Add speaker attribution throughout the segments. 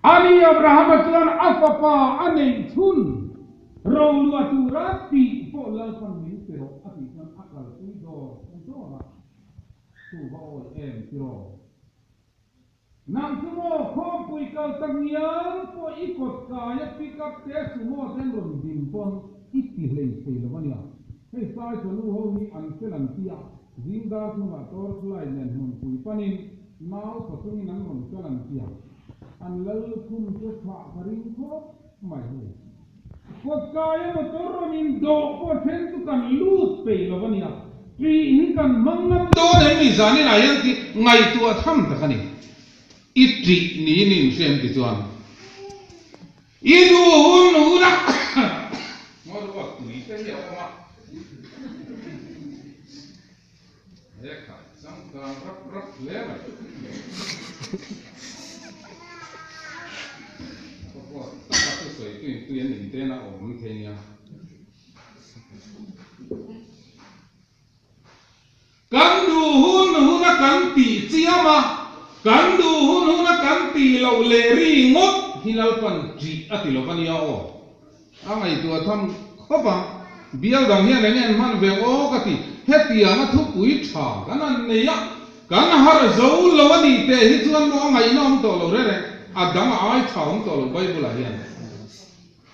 Speaker 1: Ani Abrahama chuan a fapa a neih chhun roluah tura tih pawh Lalpan min pe rawh a tih chuan a kalpui dawr dawr a, Chu va awi em tiraw? Nang chu maw khawmpui kal tak ngial pawh i kawt kaia pick up te sumo ten rawn din pawn i ti hlei thei lo ania. Hei sai chawhnu ho hi an fel an ti a, zing dar chhungah torch light nen hmunpui panin nau thaw chungin an rawn kal an ti a, an lal lukhum chu thlah ka ring khawp mai hei. Kawt kaia motor rawn in dawh pawh then chu kan lut peih lo ania, tih hi kan hmang ngam dawn em ni zanin ah hian tih ngaihtuah tham tak a ni. I tih niin i inhriam ti chuan i duh hun hun a ngaw ruat tui te hi a awm a, he khai changkang rap rap hle mai. Khawpawt taka thusawi tuin tui an inten a awm thei nia. Kan duh hun huna kan tih chiam a, kan duh hun huna kan tih loh leh ri ngawt hi Lalpan ṭih a ti lo va nia aw. A ngaihtuah tham khawp ang. Bial dang hian eng en hman ve aw ka ti. Hetianga thupui tha kan han nei a, kan harh zo lo a nih teh hi chuan maw a ngaihna awm tawh lo reng reng, a dang a ai tha awm tawh lo Bible ah hian.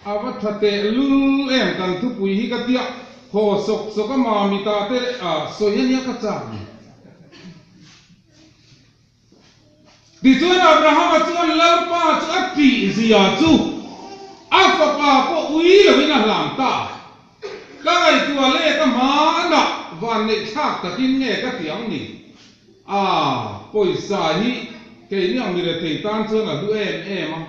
Speaker 1: A va tha teh lul em kan thupui hi ka tia, haw sawk sawk a mami ta te sawi a nia ka chak ni. Tichuan Abrahama chuan Lalpa chu a ṭih zia chu a fapa pawh ui loin a hlan ta a. Ka ngaihtuah leh ka hmanah vanneih thlak takin nge ka ti ang ni? A, pawisa hi keini ang mirethei tan chuan a hlu em em a.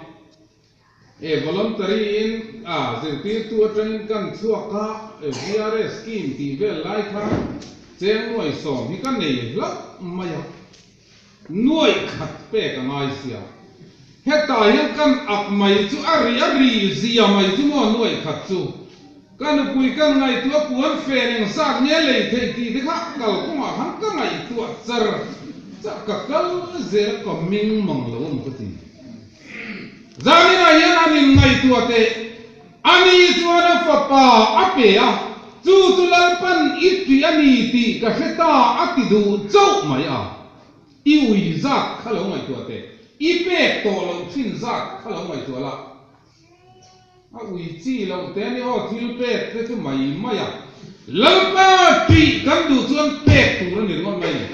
Speaker 1: E voluntary in a zirtirtu atangin kan chhuak a, VRS scheme tih vel lai khan cheng nuai sawm hi ka nei hlauh mai a, nuai khat pek a ngai sia. Hetah hian kan ak mai chu a ri a ri zia mai chu maw nuai khat chu. Ka nupui kan ngaihtuah puan fen eng zat nge lei theih tih te kha kalkawngah khan ka ngaihtuah char char ka kal zel a ka ming mang lo a maw ka ti. Zaninah hian an inngaihtuah teh. Ani chuan a fapa a pe a, chu chu Lalpan i tih a ni tih ka hre ta a ti duh chauh mai a. I ui zat kha lo ngaihtuah teh. I pek tawh loh thin zat kha lo ngaihtuah la. A ui chi loh te a ni aw, thil pek te chu mai mai a. Lalpa tih kan duh chuan pek tur a ni ringawt mai ni.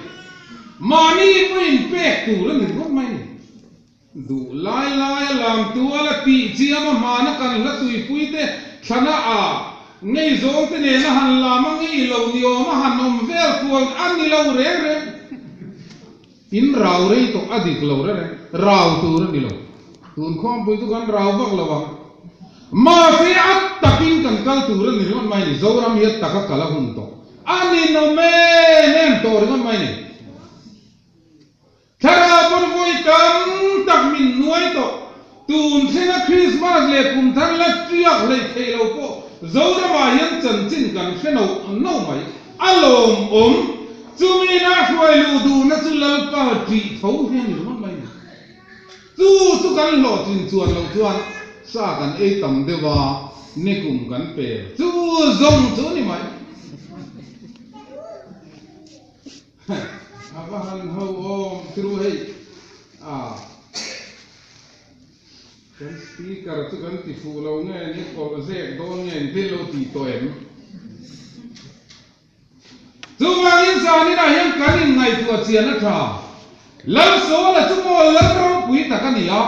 Speaker 1: Mahni pawhin pek tur a ni ringawt mai ni. Duh lai laia lam tuala tih chiam a hmana kan hla tuipui te thlana a ngei zawng te nena han lam a ngei lo ni awm a han awm vel kual a ni lo reng reng. In rau rei tawh a dik lo reng reng, rau tur a ni lo. Tun khawmpui chu kan rau vak lo ang. Mahse a takin kan kal tur a ni ringawt mai ni, Zoram hi a taka kal a hun tawh. A ninawm em em tawh ringawt mai ni. Thlarau pawn vawi tam tak min nuai tawh. Tun thlenga Krismas leh kum thar la tiak hlei theih lo pawh Zoramah hian chanchin kan hre no no mai. A lawmawm. Chumi ina hruai luh duhna chu Lalpa ṭih tho hi a ni ringawt mai ni. Chu chu kan hlawhtlin chuan loh chuan sa kan ei tam deuh a, nikum kan pel chu zawng chu a ni mai. A va han ho awm thru hei a kan speaker chu kan ti fuh lo nge ni kawlh zek dawn nge ni thil lo tih tawh em chuvangin zaninah hian kan inngaihtuah chian a tha Lalsawla chu maw lal ropui tak a ni a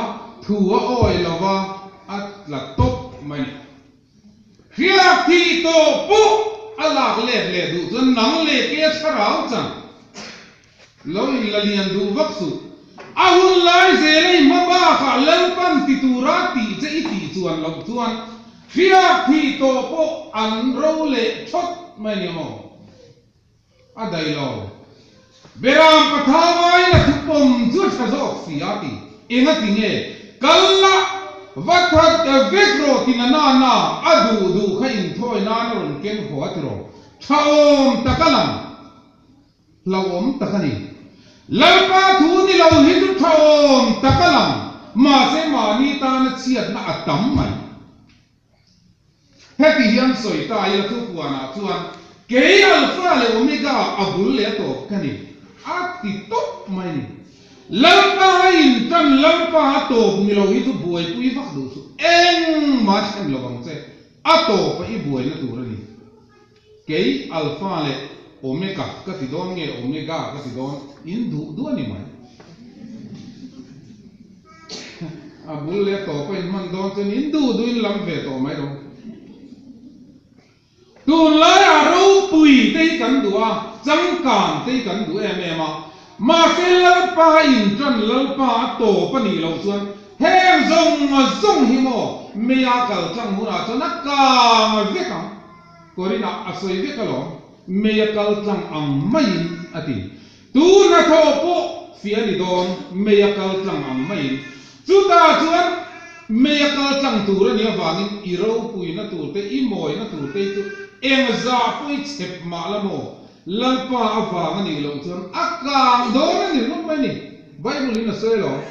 Speaker 1: thu a awi lova a tla tawp mai ni. Hriak thih tawh pawh a lak let leh duh chuan nang leh ke thlarau chang lo in la lian duh vak suh. A hun lai zel a i hma bakah Lalpan ti tura tih che i tih chuan loh chuan hriak thih tawh pawh an ro leh thawt mai nia maw? A daih lo. Beram pathau aiin a thupawm chu a tha zawk si a ti. Eng a ti nge? Kal la, va that vek rawh ti na na na, a duh duh kha inthawi nan a rawn keng haw a ti rawh. Tha awm tak a lang. Hlauhawm tak a ni. Lalpa thu ni lo hi chu tha awm tak a lang. Mahse mahni tana chhiatna a tam mai. Heti hian sawi ta ila chu puanah chuan kei Alpha leh Omega a bul leh a tawp ka ni a ti tawp mai ni. Lalpa a intan Lalpa a tawp ni lo hi chu buaipui vak duh suh engmah thlen lo ang che a tawpa i buaina tur a ni. Kei Alpha leh Omega ka ti dawn nge Omega ka ti dawn in duh duh a ni mai. A bul leh a tawp a inhman dawn chuan in duh duh in lam ve tawh mai lo. Tunlaiah ropui te hi kan duh a, changkan te hi kan duh em em a. Mahse Lalpa intan Lalpa a tawp a nih loh chuan heng zawng zawng hi maw meia kal tlang hunah chuan a kang vek ang. Korinah a sawi vek alawm, mei a kal tlang ang maiin a ti. Tu hnathawh pawh fiah a ni dawn, mei a kal tlang ang maiin. Chutah chuan mei a kal tlang tur a nih avangin i ropuina tur te, i mawina tur te hi chu eng zah pawh i chhep mah la maw? Lalpa avang a nih loh chuan a kang dawn a ni ringawt mai a ni. Bible in a sawi alawm.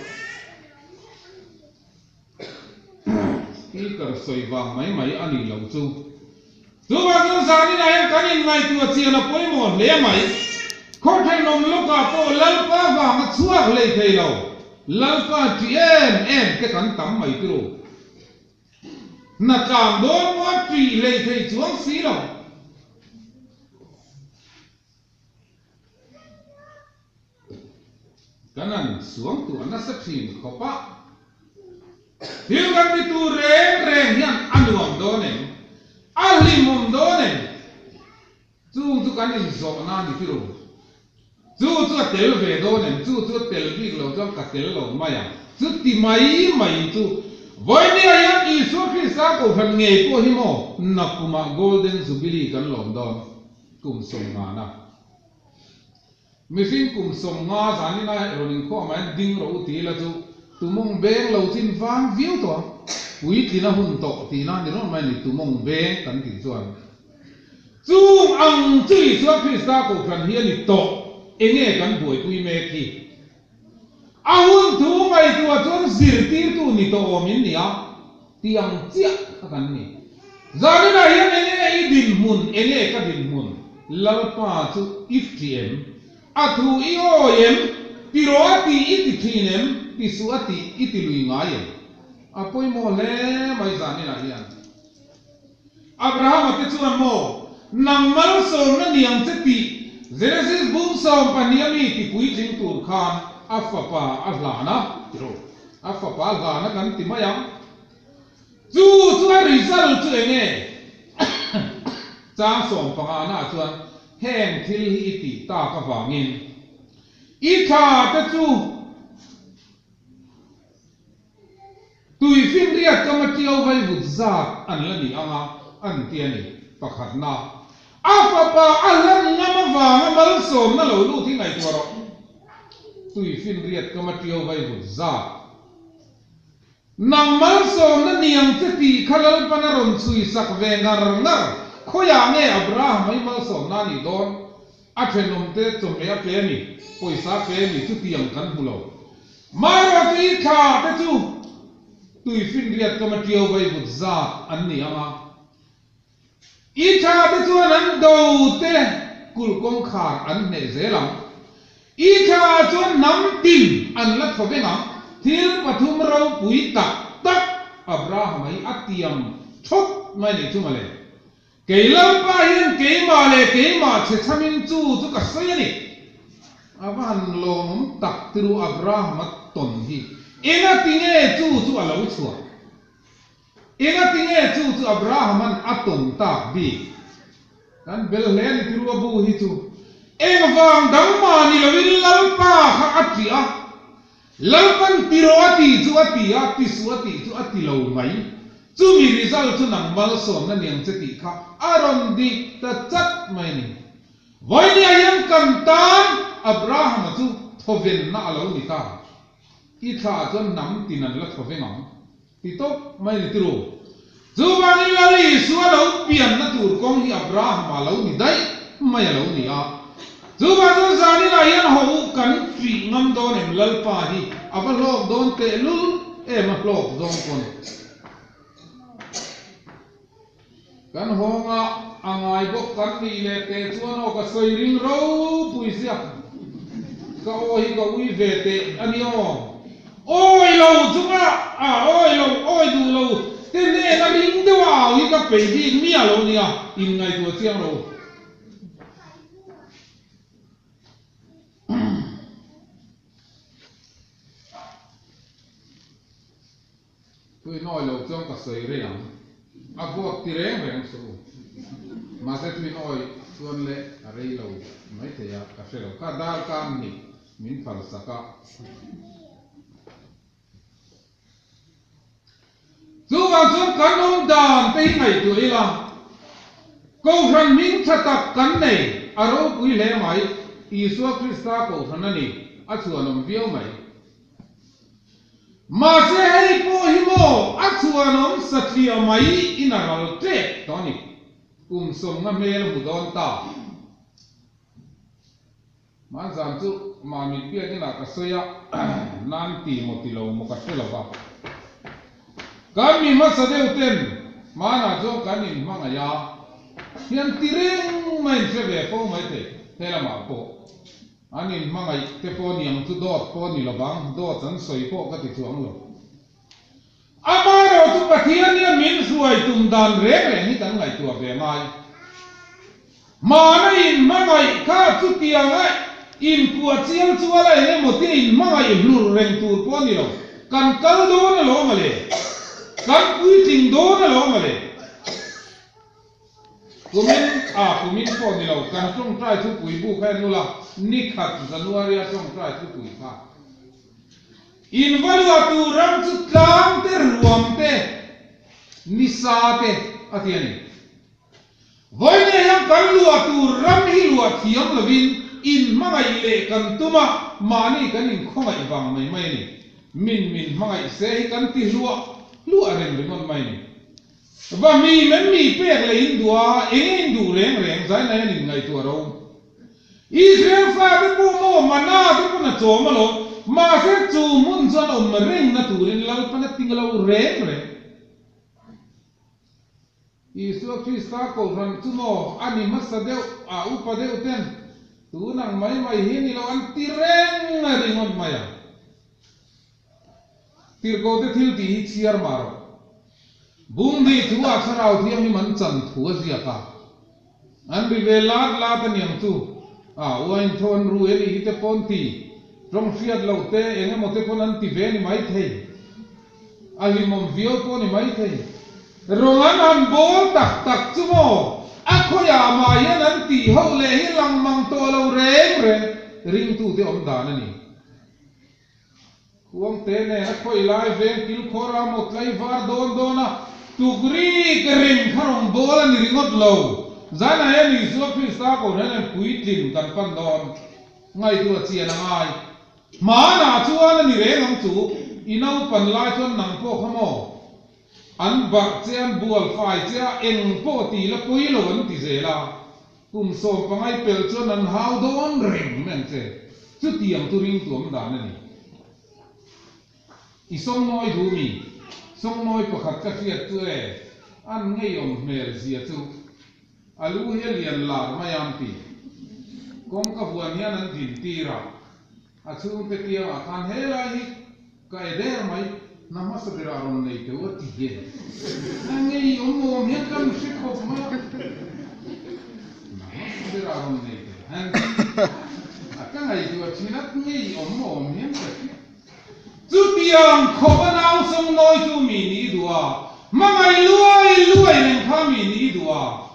Speaker 1: Speaker sawi vang mai mai a nih loh chu. Chuvang chuan zaninah hian kan inngaihtuah chian a pawimawh hle mai. Khaw thenawm lawkah pawh Lalpa vang a chhuak hlei thei lo. Lalpa ṭi em em te kan tam mai tiro. Hna tlan dawn pawh a ṭih hlei thei chuang si lo. Kan han suang tuah nasa thin khawp a, thil kan ti tur reng reng hian a nuam dawn em? A hlimawm dawn em? Chung chu kan inzawhna a ni tirh. Chu chu a tel ve dawn em? Chu chu a tel bik lo chuan ka tel lo mai ang. Chuti mai mai chu Vawinia hian Isua Krista Kohhran ngei pawh hi maw nakumah Golden Jubilee kan lawm dawn kum sawmngana. Mihring kum 50 zanin a rawn inkhawm ah hian ding rawh u ti ila chu tumawng beng lo chin vang viau tawh ang. Puitlin a hun tawh tihna ni rawh mai a ni tumawng beng kan tih chuan. Chung ang chu Isua Krista Kohhran hi a ni tawh enge kan buaipui mek hi. A hun thu ngaihtuah chuan zirtirtu ni tawh awm in ni a, tih ang chiah kha kan ni. Zaninah hian enge i dinhmun, enge ka dinhmun? Lalpa chu i ṭih em? A thu i awi em? Ti rawh a tih i ti ṭhin em? Ti suh a tih i ti lui ngai em? A pawimawh hle mai zaninah hian. Abrahama te chuan maw, Nang malsawmna niang che tih Genesis bung 12 a mi ti puitling tur khan a fapa a hlan a, tiraw? A fapa a hlan a kan ti mai ang. Chu chu a result chu eng nge? Chang 15 naah chuan heng thil hi i tih tak avangin i tha te chu Tui finriat kam a tiau vai vut zat an la ni ang a, an ti a ni. Pakhatna, a fapa a hlan ngam avanga malsawmna lo lut hi ngaihtuah rawh. Tui finriat kam a tiau vai vut zat. Nang malsawmna niang che tih kha Lalpan a rawn chhui sak ve ngar ngar. Khawiah nge Abraham-a hi malsawmna a nih dawn? A thenawmte chawhmeh a pe a ni, pawisa a pe a ni, chutiang kan hmu lo. Marawh i thla te chu tui finriat kama tiau vai vut zat an ni ang a. I thla te chuan an do te kulh kawngkhar an hneh zel ang. I thla chuan hnam tin an la thaw veng ang. Thil pathum ropui tak tak Abrahama hi a tiam thawt mai nih chu mawle. Kei Lalpa hian keimah leh keimah chhe chhamin chu chu ka sawi a ni. A va han lawmawm tak tiru Abraham-a tawn hi. Engati nge chu chu a lo chhuah? Engati nge chu chu Abraham-a'n a tawn tak bik? Kan bel hle a ni tiru a bu hi chu. Engvang dang mah ni loin Lalpa kha a ṭih a. Lalpan ti rawh a tih chu a ti a, ti suh a tih chu a ti lo mai. Chumi result chu nang malsawmna niang che tih kha a rawn dik ta chat mai a ni. Vawinia hian kan tan Abrahama chu thawvenna a lo ni ta. I thla chuan hnam tin an la thawveng ang. Ti tawp mai ni tiru. Chuvangin Lal Isua lo pianna tur kawng hi Abrahama lo ni daih mai a lo ni a. Chuvang chuan zaninah hian haw u kan ṭih ngam dawn em Lalpa hi a va hlawk dawn tehlul. em a hlawk zawng pawn. Kan hawnga a ngai bawk kan nih leh teh chuan aw ka sawi ring ropui sia ka aw hi ka ui ve teh a ni aw. Awi lo chunga a awi lo awi duh lo te hnena ring deuh a au hi ka peih bik miah lo nia inngaihtuah chiang ro. Tui nawi lo chuan ka sawi rei ang. A vote ti reng reng suh u. Mahse tui nawi chuan leh a rei lo mai thei a, ka hre lo. Kha dar kan hnih min phal sak a. Chuvang chuan kan awm dan te hi ngaihtuah ila, Kohhran hming tha tak kan nei, a ropui hle mai, Isua Krista Kohhran a ni, a chhuanawm viau mai. Mahse hei pawh hi maw a chhuanawm satliah mai in a ral tep tawh a ni. Kum sawmnga hmel a hmu dawn ta. Hmanzan chu Mamit biak inah ka sawi a, nan ti maw ti lo maw ka hre lo va. Kan mi hmasa deuh ten hmanah chuan kan inhmangaih a, hian ti reng mai in hre ve fo mai thei he lamah pawh. An inhmangaih te pawh niang chu dawt pawh ni lovang, dawt an sawi pawh ka ti chuang lo. Amaherawh chu Pathian hian min hruai tum dan reng reng hi kan ngaihtuah ve ngai. Hmana inhmangaih kha chutianga inkuah chial chuala eng emaw tia inhmangaih hlur reng tur pawh a ni lo. Kan kal dawn alawm a le. Kan puitling dawn alawm a le. Kumin a kumin pawh ni lo, kan tawngtai thupui bu kha en ula, nikhat January a tawngtai thupui kha. In va luah tur ram chu tlang te, ruam te, nisa te a ti a ni. Vawinia hian kan luah tur ram hi luah thiam lovin in hmangaih leh kan tum a, mahni kan inkhawngaih vang mai mai a ni. Min min hmangaih se hi kan ti hluah hluah reng ringawt mai a ni. Va mi men mi pek leh in duh a, eng in duh reng reng zai nai an inngaihtuah ro. Israel fate pawh maw mana te pawn a chawm alawm, mahse chu hmun chuan awm rengna turin Lalpan a ting lo reng reng. Isua Krista Kohhran chu maw a ni hmasa deuh a upa deuh ten tun ang mai mai hi a ni lo an ti reng ringawt mai a. Tirhkohte thil tih hi chhiar mah rawh. Bung hnih thu ah Thlarau Thianghlim an chan thu a ziak a. An ri ve lat lat a niang chu. A uain tho an rui a nih hi te pawn ti. Tawng hriat loh te eng emaw te pawn an ti ve a ni maithei. A hlimawm viau pawh a ni maithei. Rawng an han bawl tak tak chu maw? A khawiah mah hian an tih ho leh hi lang mang tawh lo reng reng ringtute awm dan a ni. Khuangte nen a khawih lai veng kilkhawr a maw tlaivar dawn dawn a, tukrik reng kha rawn bawl a ni ringawt lo. Zanah hian Isua Krista Kohhran hian puitlin kan pan dawn. Ngaihtuah chian a ngai. Hmanah chuan a ni reng ang chu, i naupan lai chuan nang pawh kha maw? An barh che, an bual fai che a, eng pawh ti la pawi lo an ti zel a. Kum sawm pangai pelh chuan an hau dawn reng mai ang che. Chutiang chu ringtuam dan a ni. I sawngnawi duh mi? Sawngnawi pakhat ka hriat chu e, an ngeiawm hmel zia chu. A lu hi a lian lar mai a an ti. Kawngka huan hian an din tir a. A chhungte kiangah khan helai hi ka e der mai, hna hmasa berah rawn nei teuh a ti hian a ngei awm awm hian kan hre khawp mai a, hna hmasa berah rawn nei teuh han ti a ka ngaihtuah thin a ngei awm awm hian ka hria. Chutiang khawp a nau sawng nawi chu mi nih i duh a, hmangaih luai luai reng kha mi nih i duh a,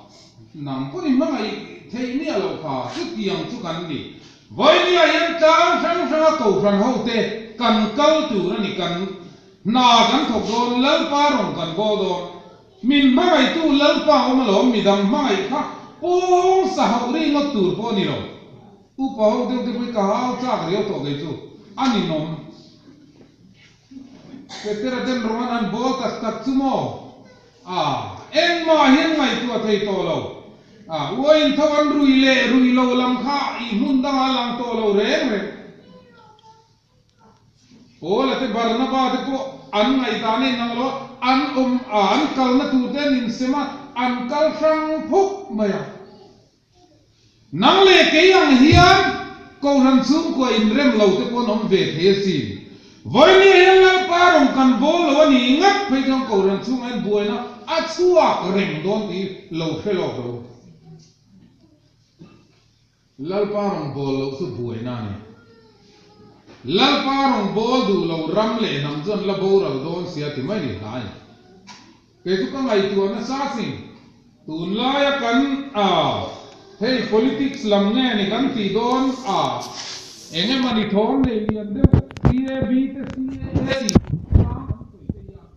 Speaker 1: nang pawhin hmangaih theih miah loh kha chutiang chu kan ni. Vawinia hian tlang hrang hranga Kohhran hote kan kal tur a ni, kan hna kan thawk dawn, Lalpa rawn kan bawl dawn. Min hmangaihtu Lalpa awm alawm, midang hmangaih kha pawng sa hauh ri ngawt tur pawh a ni lo. Upa ho deuh te pawh hi ka hau chak riau tawh kei chu, a ninawm. Petera ten rawn an han bawl tak tak chu maw? A, engmah hian ngaihtuah thei tawh lo. A, uain tho an rui leh rui lo lam kha i hmun dangah a lang tawh lo reng reng. Paula te Barnaba te pawh. An ngaihdan a inang lo a, an awm a, an kalna tur te an insem a, an kal hrang phuk mai a. Nang leh kei ang hian Kohhran chhungkua inrem lo te pawh an awm ve thei asin. Vawinia hian Lalpa rawn kan bawl lo a ni ngat phei chuan Kohhran chhungah hian buaina a chhuak reng dawn tih lo hre lawk ro. Lalpa rawn bawl loh chu buaina a ni. Lalpa rawn bawl duh lo ram leh hnam chuan la boral dawn sia ti mai ni hlai. Kei chu ka ngaihtuah nasa sin. Tunlaia kan a hei politics lam nge ni kan tih dawn a eng emaw ni thawm nei lian deuh CAB te CAA tih chungchang an sawi te hian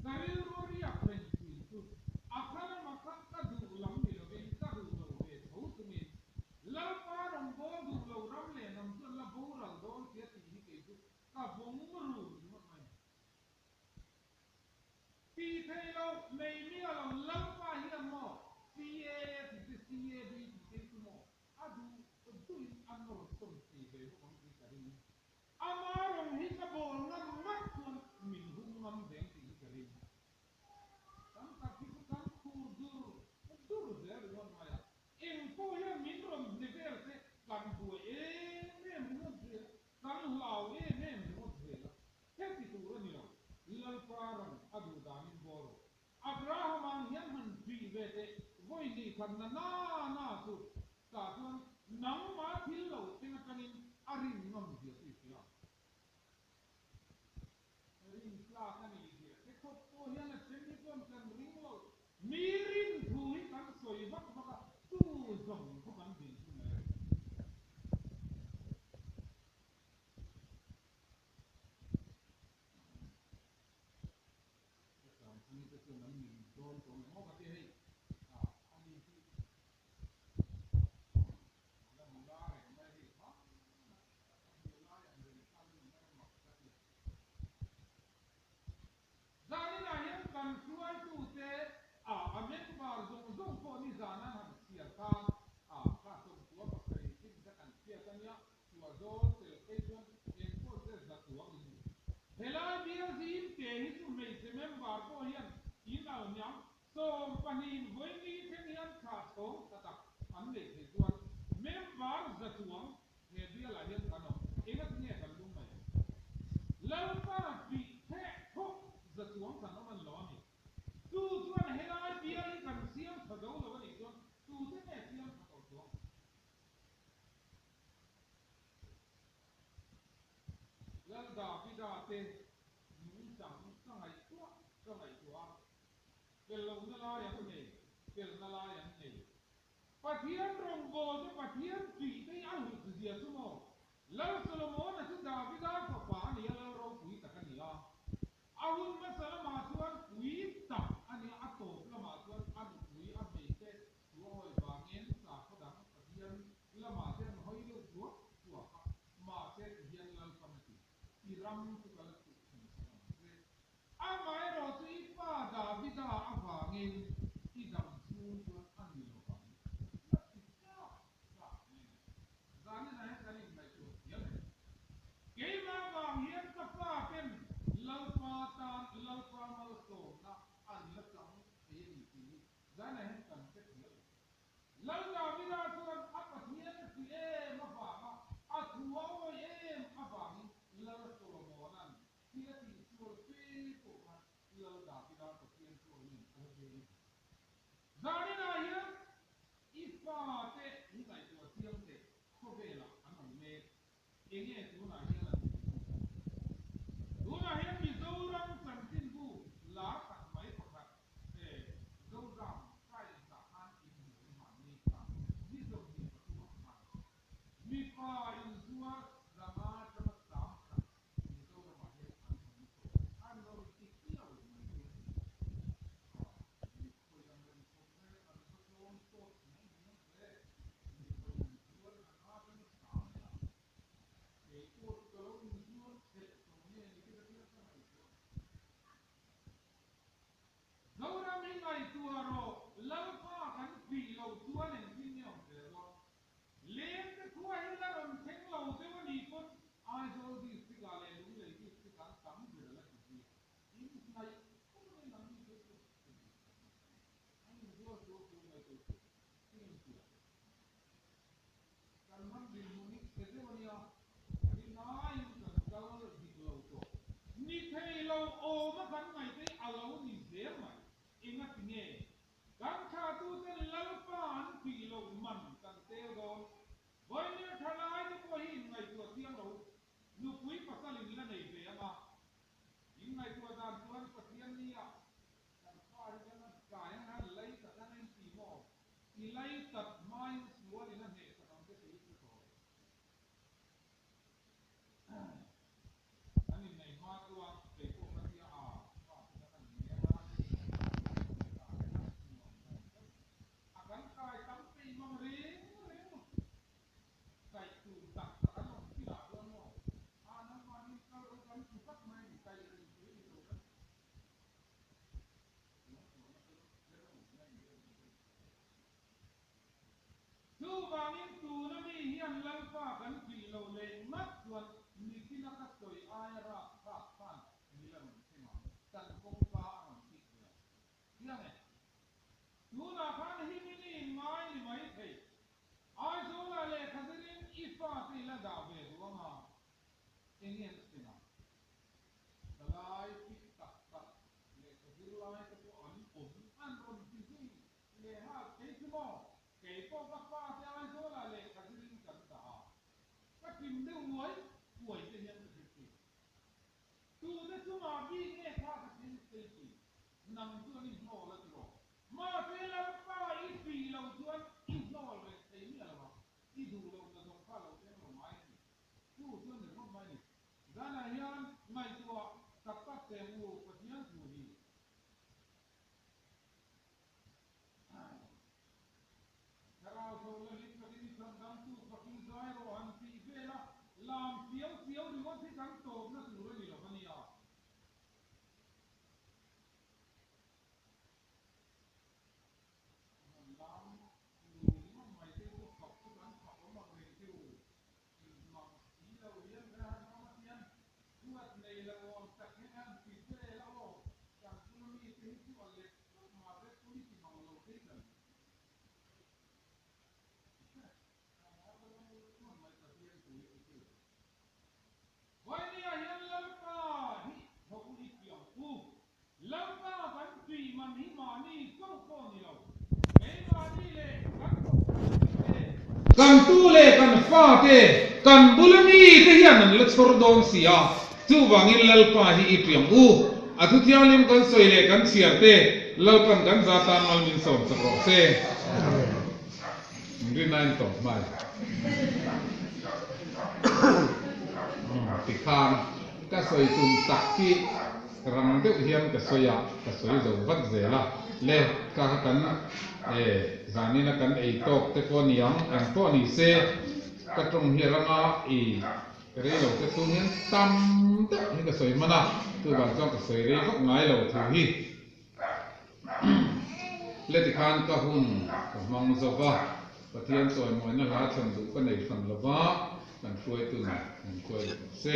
Speaker 1: ka rilru riak reng thin chu a kha lama kha ka duh lam ni lovin ka duh lo ve tho chungin Lalpa rawngbâwl duh lo ram leh hnam chuan la boral dawn sia tih hi kei chu ka vawng run ringawt mai. Ti thei lo, nei mia lo Lalpa hian maw CAA tih te CAB tih te chu maw a duh duhin a nawr sawn thei ve bawk ang tih ka ring. Ama rawng hi ka bawl ngam ngat chuan min hum ngam veng tih hi ka ring. Tam tak hi chu kan khur dur dur zel ringawt mai a, eng pawh hian min rawn hne vel se kan buai em em ringawt zel a, kan hlau em em ringawt zel a, heti tur a ni lo, Lalpa rawn a duh danin bawl rawh. Abraham ang hian han ṭih ve teh vawi hnih khat na na na chu tah chuan nangmah thil lo thleng atangin a rin ngam zia chu i hria. Rin tlak a nih zia te khawp pawh hian a then hi chuan kan ring lo. Mi rin thu hi kan sawi vak vak a, chu zawng chu kan din chu mai a ni. Ka tanpui te chuan an ning dawn tawh ang emaw ka ti hei, a ni hi la nula reng mai hei hmang a hmu lai ang reng khan a ni mai a mak ka ti. Zaninah hian kan hruaitute a a member zawng zawng pawh nizan an han chhiar khan a kha sawmkua pasarih chin kha kan hriat a nia, chhuah zawl tel phei chuan eng pawh se za chuang in ni. Helai bial zim te hi chu hmeichhe member pawh hian in al hniam 20 vawi ni thleng hian thla chhawng tha tak an neih theih chuan member za chuang he bialah hian kan awm. Engati nge kan lung mai ang? Lalpa tih theh thawk za chuang kan awm an lo a ni. Chu chuan helai bial hi kan siam tha zo lo a nih chuan tute nge siam tha tawh chuang ang? Lal Davida te nungchang ka ngaihtuah ka ngaihtuah a, fel lohna lai an nei, felna lai an nei. Pathian rawngbâwl te Pathian tih te hi a hlut zia chu maw? Lal Solomona chu Davida fapa a ni a, Lal ropui tak a ni a. A hun hmasa lamah chuan pui tak a ni a, a tawp lamah chuan a nupui a hmeichhe thu a hawi vangin sakhaw dang Pathian lamah te an hawi deuh thuak thuak a, mahse ti hian Lalpan a ti, I ram chu ka la chhuh thlen sak ang che. Amaherawh chu i pa Davida avangin i dam chhung chuan a ni lo vang. La ti tlak tlak mai a ni. Zaninah hian kan inngaihtuah thiam em? Keimah vang hian ka pa ten Lalpa tan Lalpa malsawmna an la chang thei a ni tih hi zaninah hian kan hre thiam em? Lal Davida chuan a Pathian a hri em avanga a thu a awi em avangin Lal Solomona'n Thil a tih sual fe pawh khan Lal Davida Pathian chu awmin a la veng thei. Zaninah hian i fate hi ngaihtuah chiang teh khawvelah an awm mek. Enge tunah hian an tih hun? Tunah hian Mizoram chanchinbu lar tak mai pakhat Zozam Times-ah khan inhmuh ni hmanni kha ni 23 ah khan mipa inzuar 500 atanga 10,000 Mizoramah hian an awm tawh. A nawr ti kiau mai chu a ni. Mi khawi ang reng khawp mai, an va tlawm sawt mai ni ang hle. Mipa inzuar 500 atanga sang mai a. Kei pawh chu ka ngaih khawp mai nangni phei chu an inbual sual tur ngaihtuah chu i inhria. Kan ram dinhmun hi chhe deuh a nia, rinaiin kan kal dik lo tawh. Ni thei lo awma kan ngaihte hi a lo ni zel mai. Engati nge? Kan thlahtuten Lalpa an tih loh man kan tel dawn. Vawinia thalai te pawh hi inngaihtuah chiang lo, nupui pasal in la nei ve ang a. Inngaihtuah dan chuan Pathian nia kan fa hi kan han kai ang han lei tak ang a inti maw? I lei tak hmain sual in a hneh sak ang che tih ka sawi. Kan inneih hma chuan kei pawh ka tia a, fa te kha kan ner a, kan nuam kan tlat. A kan kai tam peih mang reng reng kaih tur tak tak an awm chinah chuan maw a nangmahni kal rawh kan ti vak mai a ni, kaih reng tur i ni lo kan ti. Chuvangin tuna mi hian Lalpa kan tih loh leh ngat chuan nichina ka sawi aia rap thlak khan ni la rawn thleng ang, kan kawngka a rawn kik ve ang. Chiang e. Tunah khan himini in ngai ni mai thei. Aizawlah lehkha zirin i fate i la dah ve duh ang a, eng nge an thlen ang? Thalai fit tak tak lehkha zirlai te pawh an awm an rawn ti zui leh nghal kei chu maw? Kei pawh ka pa te Aizawlah lehkha zirin kan dah a, ka tim deuh uai uai te hian ka hre thin. Tute chungah bik nge kha ka thil sei thin? Nang chuan i hnawl a ti rawh. Mahse Lalpa i tih loh chuan i hnawl reng thei miah lo ang, i duh loh na zawng kha lo thleng lo mai a ni. Chu chu a ni ringawt mai a ni. Zanah hian ngaihtuah tak tak teh u Pathian thu hi. Thlarau tho la hlim takin i chhan dangtu fakin zai rawh han tih vel a, lam chiau chiau ringawt hi kan tawpna tur a ni lo a nia. Lam lu ringawt mai te chu fak chu kan fak awm ang reng che u. Inhmang si lo hian kan han awm a tian huat nei lo awm tak hian han ti vel a aw, kan bula mite hi chu a let tawp mah se pawi ti mang lo phei kan ni. Vainia hian Lalpa hi tho i piang u. Lalpa kan tui man hi mahni chauh pawh ni lo, keimahni leh kan kohhran te, kan tu leh kan fa te, kan bula mi te hian an la chhawr dawn si a, chuvangin Lalpa hi i piang u. A thu thianghlim kan sawi leh kan chhiar te, Lalpan kan za tan mal min sawm chak rawh se. Rinna in tawp mai. Tikhan ka sawi tum tak hi rang deuh hian ka sawi a, ka sawi zo vat zel a. Le ka kha kan zanina kan ei tawk te pawh ni ang, eng pawh ni se ka tawng hi a rang a, i rei lo te chhung hian tam deuh hi ka sawi hman a, chuvang chuan ka sawi rei vak ngai lo thu hi. Le tikhan ka hun ka hmang zo va, Pathian chawimawina hla chhan duh ka nei hran lo va, kan hruaitu nen min hruai leh tawh se.